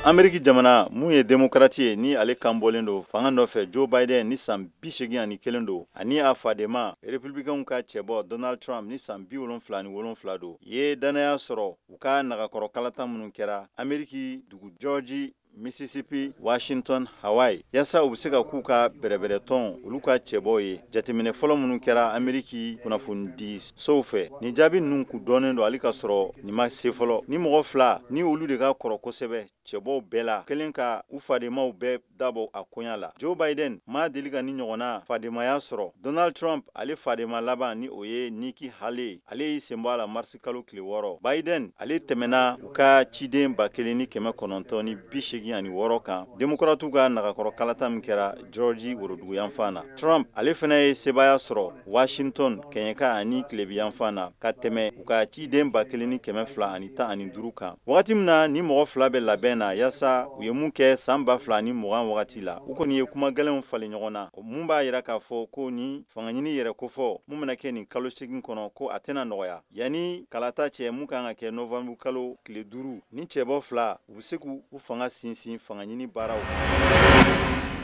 Ameriki jamana, mun ye Demokarati ye, ni ale kan bɔlen don fanga nɔfɛ, Joe Biden, ni san 81 don, ani a fadenma Republicainw ka cɛbɔ Donald Trump, ni san 77 don, ye dannaya sɔrɔ u ka nagakɔrɔ kalata minnu kɛra Ameriki dugu Georgie, Mississippi, Washington, Hawaii, yaasa u bɛ se ka k'u ka bɛrɛbɛrɛtɔn olu ka cɛbɔw ye. Jateminɛ fɔlɔ minnu kɛra Ameriki kunnafonidi sow fɛ, nin jaabi ninnu kun dɔnnen don hali ka sɔrɔ nin ma se fɔlɔ. Ni mɔgɔ fila ni olu de ka kɔrɔ kosɛbɛ cɛbɔw bɛɛ la kelen ka u fadenmaw bɛɛ dabɔ a koɲa la, Joe Biden ma deli ka ni ɲɔgɔnna fademaya sɔrɔ. Donald Trump, ale fadema laban, ni o ye Nikki Haley, ale y'i senbɔ a la marisi kalo tile 6. Biden, ale tɛmɛna u ka ciden 1986 kan Democratiw ka nagakɔrɔ kalata min kɛra Georgie woroduguyanfan na. Trump, ale fana ye sebaaya sɔrɔ Washington kɛɲɛka ani tilebiyanfan na ka tɛmɛ u ka ciden 1215 kan. Wagati min na ni mɔgɔ fila bɛ labɛn na yaasa u ye mun kɛ san 2020 wagati la, u kɔni ye kuma gɛlɛnw falen ɲɔgɔn na, mun b'a yira k'a fɔ ko ni fangaɲini yɛrɛ kofɔ mun bɛna kɛ nin kalo 8 kɔnɔ, ko a tɛna nɔgɔya yanni kalata cɛ mun kan ka kɛ novanburu kalo tile 5. Ni cɛbɔ fila, u bɛ se k'u fanga sinsin fangaɲini baaraw kan.